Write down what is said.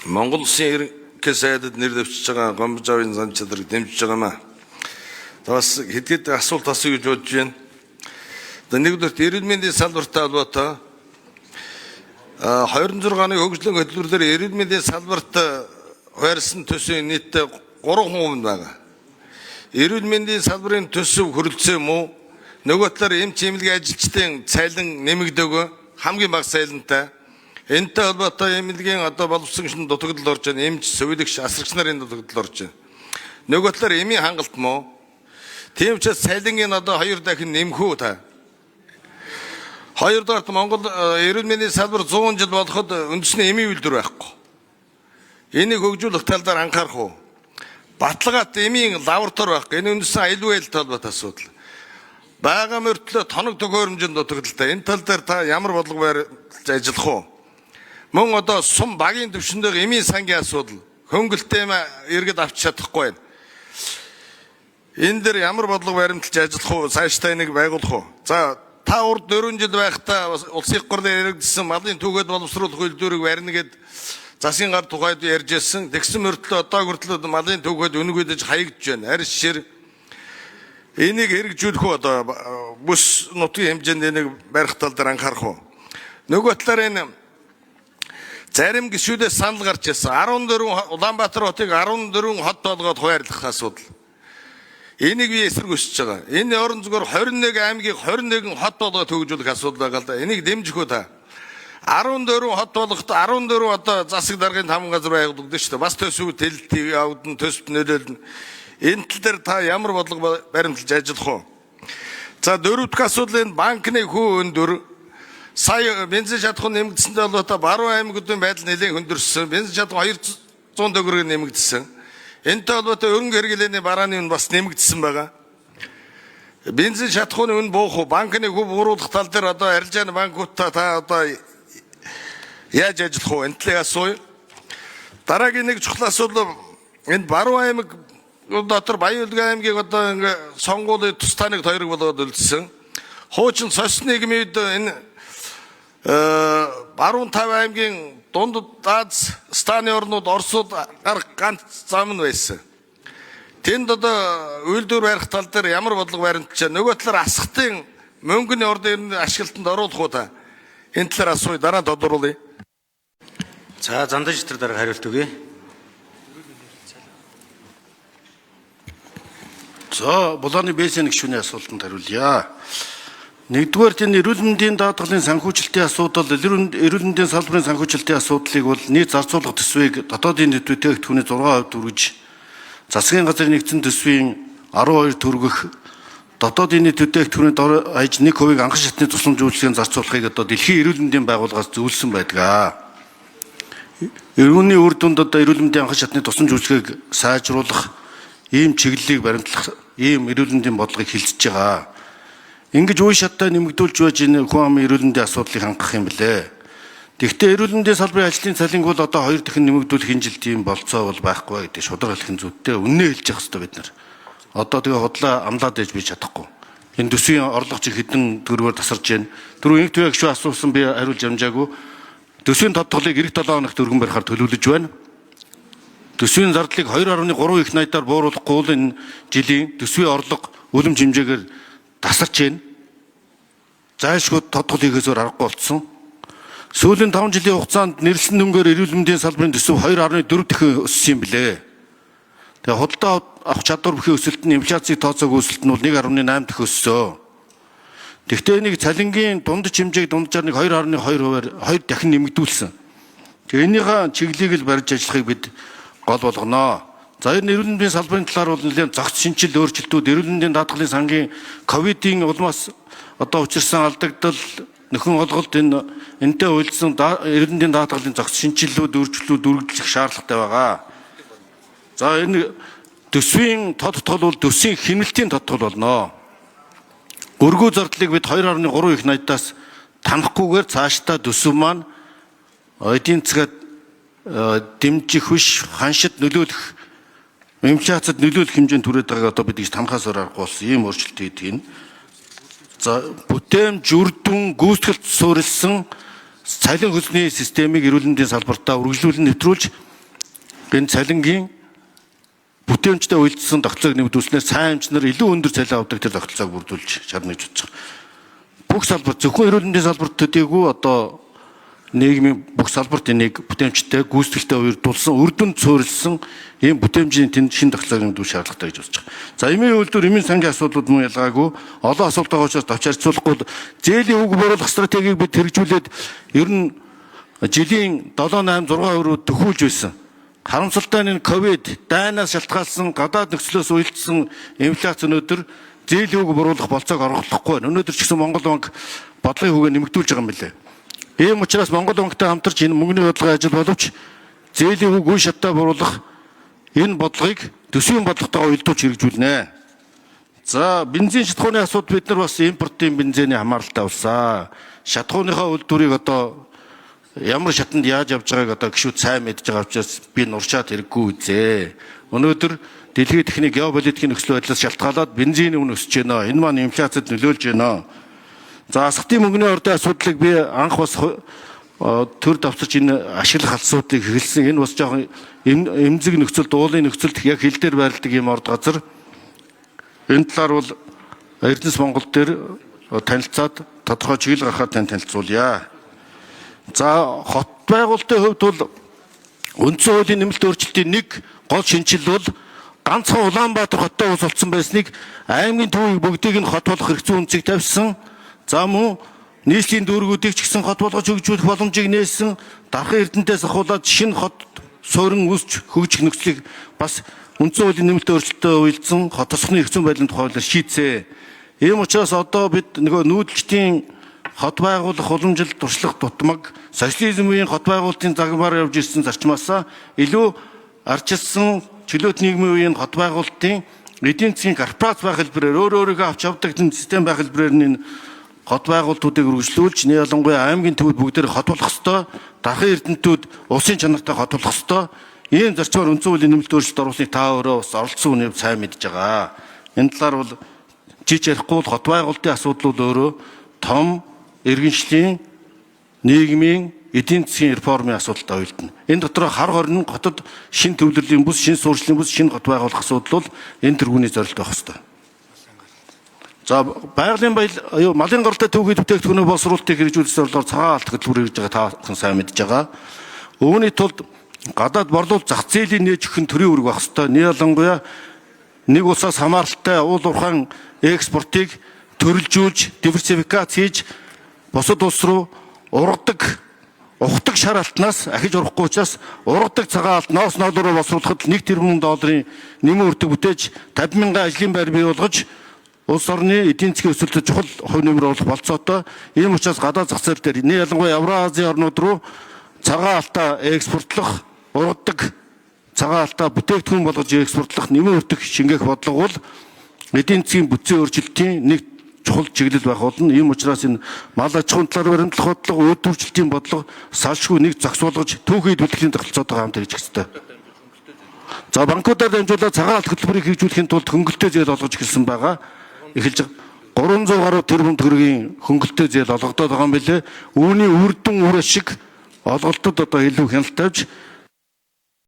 Монгол Улсын ерөнхий сайдад нэр дэвшиж байгаа Гомбожавын зан чадрыг дэмжиж байгаамаа. За бас хэд хэд асуулт асууя гэж бодож байна. За нэгдүгээрт эрүүл мэндийн салбартай холбоотой 26 оны хөгжлийн хөтөлбөр дээр эрүүл мэндийн салбарт хуваарласан төсвийн нийтдээ 3% нь байгаа. Эрүүл мэндийн салбарын төсөв хөрөлдсөн юм уу? Нөгөө талаар эмч эмнэлгийн ажилчдын цалин нэмэгдөөгүй, хамгийн бага цалинтай. Энэтэй холбоотой эмнэлгийн одоо боловсон гишүүн дутагдал орж байна. Эмч, сувилагч, асрагч нарын дутагдал орж байна. Нөгөө талаар эмийн хангалт муу. Тийм учраас цалингийн одоо хоёр дахин нэмэх үү та? Хоёрдугаарт Монгол эрүүл мэндийн салбар 100 жил болоход үндэсний эмийн үйлдвэр байхгүй. Энийг хөгжүүлэх тал дээр анхаарах уу? Баталгаатай эмийн лаборатори байхгүй. Энэ үндсэн аюулгүй байдалтай холбоотой асуудал. Бага мөртлөө тоног төхөөрөмжийн дутагдaltaй. Энэ тал дээр та ямар бодлого барьж ажиллах уу? Мөн одоо сум багийн түвшиндээ эмийн сангийн асуудал. Хөнгөлтэй эм иргэд авч чадахгүй байна. Энэ дээр ямар бодлого баримталж ажиллах уу? Цаашдаа энийг байгуулах уу? За та урд 4 жил байхдаа улсын их хурлын яригдсан малын түүхэд боловсруулах үйлдвэрийг барина гэд засгийн гар тухайд ярьж ирсэн. Тэгсэн мөртлөө одоо хүртэл малын түүхэд үнэгүйдэж хаягдж байна. Арьс шир энийг хэрэгжүүлэх үү, одоо бүс нутгийн хэмжээнд энийг барих тал дээр анхаарах уу? Нөгөө талаар энэ зарим гишүүдээс санал гарч ирсэн. 14 Улаанбаатар хотыг 14 хот болгоод хуваарлах асуудал. Энийг би эсрэг өсөж байгаа. Энэ орон зүгээр 21 аймгийг 21 хот болгоод хөгжүүлэх асуудал байгаа л да. Энийг дэмжих үү та? 14 хот болгоход 14 одоо засаг даргын 5 газар байгуулагдана шүү дээ. Бас төсөв тэлэлт явагдана, төсөвт нөлөөлнө. Энэ тал дээр та ямар бодлого баримталж ажиллах вэ? За дөрөв дэх асуудал энэ банкны хүү өндөр. Сая бензин шатах нэмэгдсэнтэй холбоотой баруун аймагуудын байдал нэлээд хүндэрсэн. Бензин шатах 200 төгрөг нэмэгдсэн. Энэтэй холбоотой өрөнгө хэрэглээний барааны үн бас нэмэгдсэн байгаа. Бензин шатахууны үн буух уу? Банкны хүү бууруулах тал дээр одоо арилжааны банкудаа та одоо яаж ажиллах вэ? Энэ талыг асууя. Дараагийн нэг чухал асуудал энэ баруун аймаг дотор Баян-Үлгэн аймгийг одоо ингээ сонгуулийн тусдаа нэг тойрог болгоод үлдсэн. Хуучин социалист нийгмийн үед энэ баруун тав аймгийн дунд Аз станы орнууд Оросууд гарах ганц зам нь байсан. Тэнд одоо үйлдвэр барих тал дээр ямар бодлого баримтчаа. Нөгөө талаар асгатын мөнгөний орд иргэний ашиглалтанд оруулах уу та? Энэ талаар асууя, дараа нь тодруулъя. За Зандаж тэр дараа хариулт өгье. За Булааны Бэсэн гишүүний асуултанд хариулъя. Нэгдүгээр энэ эрүүл мэндийн даатгалын санхүүжилтийн асуудал, эрүүл мэндийн салбарын санхүүжилтийн асуудлыг бол нийт зарцуулах төсвийг дотоодын нийт бүтээгдэхүүний 6% түргэж, засгийн газрын нэгдсэн төсвийн 12 түргэх, дотоодын нийт бүтээгдэхүүний дор хаяж 1%-ийг анхан шатны тусламж үйлчилгээнд зарцуулахыг одоо дэлхийн эрүүл мэндийн байгууллагаас зөвлөсөн байдаг. Эрүүний үр дүнд одоо эрүүл мэндийн анхан шатны тусламж үйлчилгээг сайжруулах ийм чиглэлийг баримтлах ийм эрүүл мэндийн бодлогыг хилцэж байгаа. Ингэж үе шаттай нэмэгдүүлж байж энэ хүн амын эрүүл мэндийн асуудлыг хангах юм блэ. Тэгэхдээ эрүүл мэндийн салбарын ажлын цалинг бол одоо 2 дахин нэмэгдүүлэх энэ жил тийм болцоо бол байхгүй гэдэг шударга хэлэх нь зүйтэй. Үннээ хэлж явах хэрэгтэй бид нар. Одоо тэгээ худлаа амлаад ээж би чадахгүй. Энэ төсвийн орлого чи хэдэн төгрөгөөр тасарж байна. Түрүү инх түвээ гişүү асуусан би хариулж амжаагүй. Төсвийн тодтголыг эх 7 хоногт өргөн барихаар төлөвлөж байна. Төсвийн зардлыг 2.3 их найдаар бууруулахгүй бол энэ жилийн төсвийн орлого үлэмж хэмжээгээр тасарч байна. Зайлшгүй тодгол хийхээс өөр аргагүй болцсон. Сүүлийн 5 жилийн хугацаанд нэрлсэн дүнгээр эрүүл мэндийн салбарын төсөв 2.4 дахин өссөн юм билээ. Тэгээ худалдаа авах чадвар бүхий өсөлт нь инфляцийг тооцоогүй өсөлт нь бол 1.8 дахин өссөн. Тэгэхдээ энийг цалингийн дундаж хэмжээг дунджаар нэг 2.2 хувиар 2 дахин нэмэгдүүлсэн. Тэгээ энийхээ чиглэлийг л барьж ажиллахыг бид гол болгоно. За энэ эрүүл мэндийн салбарын талаар бол нэлээд зохиц шинжил өөрчлөлтүүд эрүүл мэндийн даатгалын сангийн ковидын улмаас одоо учирсан алдагдал нөхөн олголт энэ энтэй уялдсан эрүүл мэндийн даатгалын зохиц шинжиллүүд өөрчлөлтүүд үргэлжлэх шаардлагатай байгаа. За энэ төсвийн тодтгол бол төсвийн хэмнэлтийн тодтгол болно. Өргөө зардлыг бид 2.3 их найдаас танахгүйгээр цаашдаа төсөв маань эдийн засгаад дэмжих биш ханшид нөлөөлөх инфляцид нөлөөлөх хэмжээнд хүрээд байгааг одоо бид ингэж танахаас өөр аргагүй болсон ийм өөрчлөлт хийдэг юм. За бүтээмж, үр дүн, гүйцэтгэлд суурилсан цалин хөлсний системийг эрүүл мэндийн салбартаа үргэлжлүүлэн нэвтрүүлж Энэ цалингийн бүтээмжтэй уялдсан тогтолцоог нэмэгдүүлснээр сайн эмч нар илүү өндөр цалин авдаг тэр тогтолцоог бүрдүүлж чадна гэж бодож байгаа. Бүх салбар зөвхөн эрүүл мэндийн салбарт төдийгүй одоо нийгмийн бүх салбарт энийг бүтээмжтэй гүйцэтгэлтэй уялдуулсан, үр дүнд суурилсан ийм бүтээмжийн тэнд шинэ тогтолцоог нэмэгдүүлэх шаардлагатай гэж бодож байгаа. За эмийн үйлдвэр, эмийн сангийн асуудлууд мөн ялгаагүй олон асуулт байгаа учраас товч харьцуулахгүй зээлийн үг бууруулах стратегийг бид хэрэгжүүлээд ер нь жилийн 7 8 6% төхүүлж байсан. Харамсалтай нь энэ ковид, дайнаас шалтгаалсан гадаад нөхцлөөс уялдсан инфляц өнөөдөр зээлийн үг бууруулах болцоог оргуулахгүй байна. Өнөөдөр ч гэсэн Монгол банк бодлогын хүүгээ нэмэгдүүлж байгаа юм билээ. Ийм учраас Монгол банктай хамтарч энэ мөнгөний бодлогын ажил боловч зээлийн үг үе шаттай бууруулах энэ бодлогыг төсвийн бодлоготойгоо уялдуулж хэрэгжүүлнэ. За бензин шатхууны асуудал бид нар бас импортын бензиний хамааралтай болсон. Шатхууныхаа үйлдвэрийг одоо ямар шатанд яаж явж байгааг одоо гişүүд сайн мэдж байгаа учраас би нуршаад хэрэггүй үзээ. Өнөөдөр дэлхийн техник геополитикийн нөхцөл байдлаас шалтгаалаад бензиний үн өсөж байна. Энэ маань инфляцид нөлөөлж байна. За асгатын мөнгөний ордын асуудлыг би анх бас төр давтарч энэ ашиглах алсуудыг эхэлсэн. Энэ бас жоохон эмзэг нөхцөлд, уулын нөхцөлд яг хил дээр байрладаг юм орд газар. Энэ талаар бол Эрдэнэс Монгол дээр танилцаад тодорхой чиглэл гаргахаар тань танилцуулъя. За хот байгуулалтын хувьд бол үндсэн хуулийн нэмэлт өөрчлөлтийн нэг гол шинжил бол ганцхан Улаанбаатар хоттой ус болсон байсныг аймгийн төвийг бүгдийг нь хот болох хэрэгцээ үндсийг тавьсан. За мөн нийслэлийн дүүргүүдийг ч гэсэн хот болгож хөгжүүлэх боломжийг нээсэн. Дархан Эрдэнэтээс ахуулаад шинэ хот суурин үүсч хөгжих нөхцөлийг бас үндсэн хуулийн нэмэлт өөрчлөлтөд уялдсан хот тосгоны эрх зүйн байдлын тухай хуулиар шийдсэн. Ийм учраас одоо бид нөгөө нүүдэлчдийн хот байгуулах уламжлалт туршлага дутмаг социализм үеийн хот байгуулалтын загвараар явж ирсэн зарчмаасаа илүү арчилсан чөлөөт нийгмийн үеийн хот байгуулалтын эдийн засгийн корпорац байх хэлбэрээр өөр өөрийгөө авч явдаг систем байх хэлбэрээр энэ хот байгуулалтуудыг үргэлжлүүлж нэг ялангуяа аймгийн төвд бүгдээр хот болох ёстой, дархан эрдэнтүүд улсын чанартай хот болох ёстой. Ийм зарчмаар үндсэн хуулийн нэмэлт өөрчлөлт оруулсныг та өөрөө бас оролцсон үнийг сайн мэдж байгаа. Энэ талаар бол жиж ярихгүй бол хот байгуулалтын асуудал бол өөрөө том иргэншлийн нийгмийн эдийн засгийн реформын асуудалтай уялдана. Энэ дотор хар хорин хотод шин төвлөрлийн бүс, шин суурьшлийн бүс, шинэ хот байгуулах асуудал бол энэ тэргүүний зорилт байх ёстой. За байгалийн баял малын гаралтай түүхий бүтээгдэхүүний боловсруулалтыг хэрэгжүүлэх зорилгоор цагаан алт хөтөлбөр хэрэгжиж байгаа та бүхэн сайн мэдж байгаа. Үүний тулд гадаад борлуулалт зах зээлийн нээж өгөх нь төрийн үүрэг байх ёстой. Нэг ялангуяа нэг улсаас хамааралтай уул уурхайн экспортыг төрөлжүүлж, диверсификац хийж бусад улс руу ургадаг ухдаг шар алтнаас ахиж урахгүй учраас ургадаг цагаан алт ноос ноол руу боловсруулахад 1 тэрбум долларын нэмэн үрдэг бүтээж 50 мянган ажлын байр бий болгож улс орны эдийн засгийн өсөлтөд чухал хувь нэмэр оруулах болцоотой. Ийм учраас гадаад зах зээл дээр нэг ялангуяа Евразийн орнууд руу цагаан алтаа экспортлох, ургадаг цагаан алтаа бүтээгдэхүүн болгож экспортлох нэмэн үрдэг шингээх бодлого бол эдийн засгийн бүтцийн өөрчлөлтийн нэг чухал чиглэл байх болно. Ийм учраас энэ мал аж ахуйн талаар баримтлах бодлого, үйлдвэрчлэлтийн бодлого салшгүй нэг зохис болгож түүхий эд бүлгийн тогтолцоотойгоо хамт хэрэгжих ёстой. За банкудаар дамжуулаад цагаан алт хөтөлбөрийг хэрэгжүүлэхийн тулд хөнгөлөлттэй зээл олгож эхэлсэн байгаа. Эхэлж 300 гаруй тэрбум төгрөгийн хөнгөлөлттэй зээл олгодоод байгаа юм билээ. Үүний үр дүн үр ашиг олголтод одоо илүү хяналт тавьж